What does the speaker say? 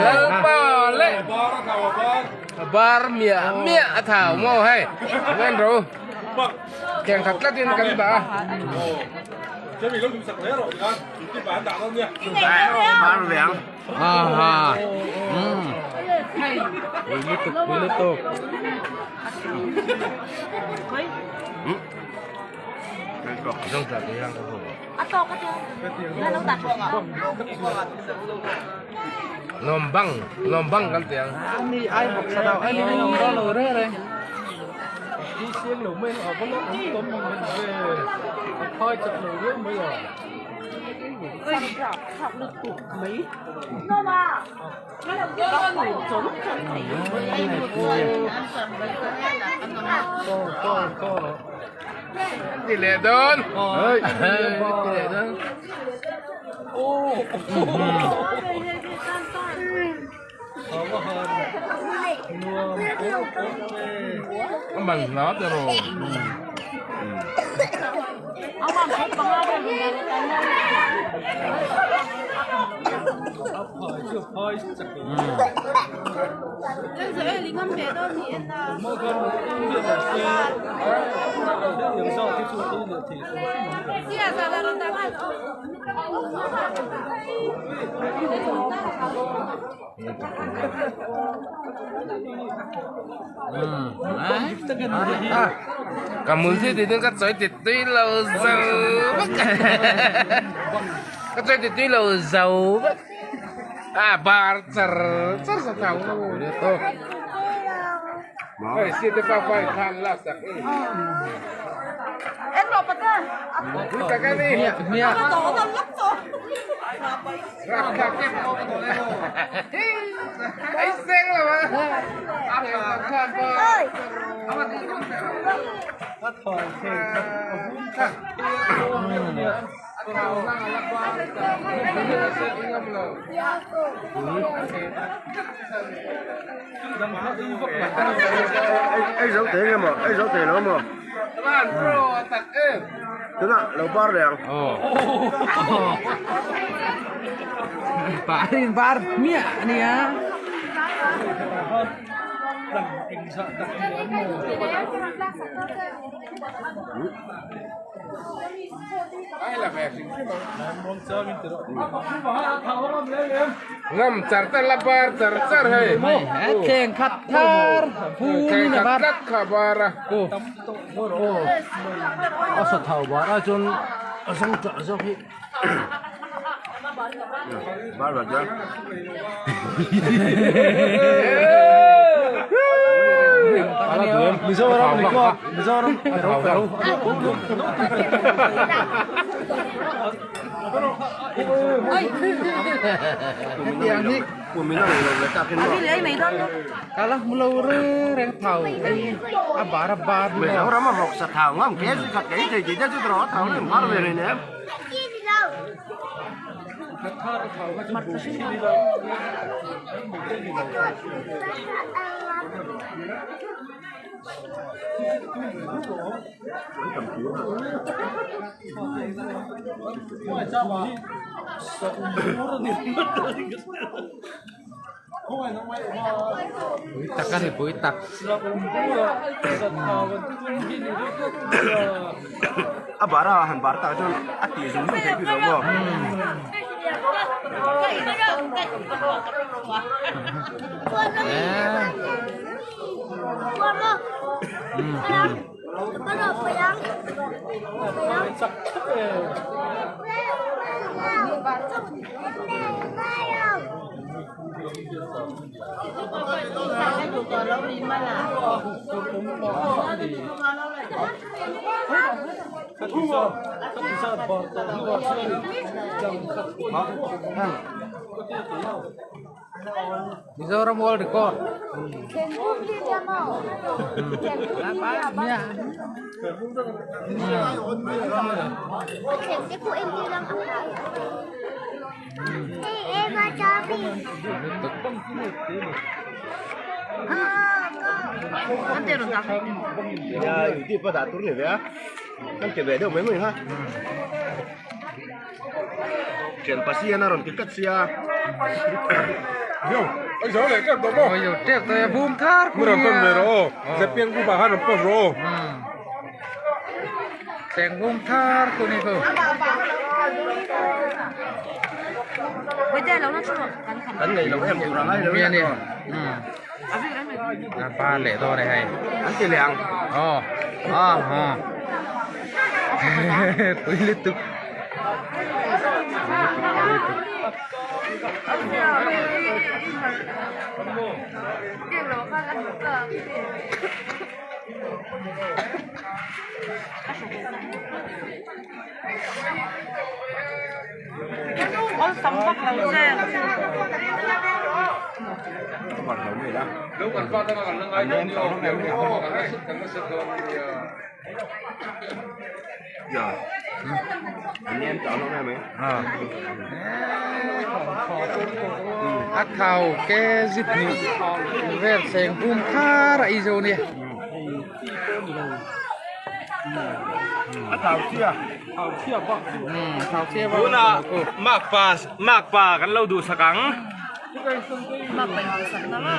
Lalpa leh bar miah miah a thau maw hei ngan ro thleng khat tlatin kan dah a. Nom bang, nom bang kan ti ang. Ti leh dawn. Ti leh dawn. A man hla te rawh. Ka mul thil tih ka chawi ti tui lo zo vek ka chawi ti tui lo zo vek a bar char char sa thau hei si te pa pa in khan lak sak i pui tak a ni Ai seng lo a. Ei zo te nge maw ei zo te lo maw tunah lo bar leh ang. Bar in bar hmiah a nia. Ngam char char la bar char char hei. Thleng khat thar Thleng khat tlat kha bar a. A sa thau bar a chuan a zawng tah zawk hi. Bar bar chuan. Mizoram record Mizoram Kalah mulo reng thau ei a bar a bar Mizoram a vawk sa thau ngam ke chu khat kei thei tih te chu tawh a thau reng bar ve reng em. Pui tak a ni pui tak. A bar a han bar tak chuan a tih zung zung thei bik lo maw. Mizoram world record. Tenggung thar tu ni tu. Kan nei lo em tur a ngai lo Ni. Pa leh dawn e hei. An ti leh ang. Aw. Ah ha. Tui lutuk. A thau ke zip hnih vel seng bum thar a ei zo nia. A thau chia. Thau chia bak. Tuna makpa makpa kan lo duhsak ang. Makpa in duhsak na ma.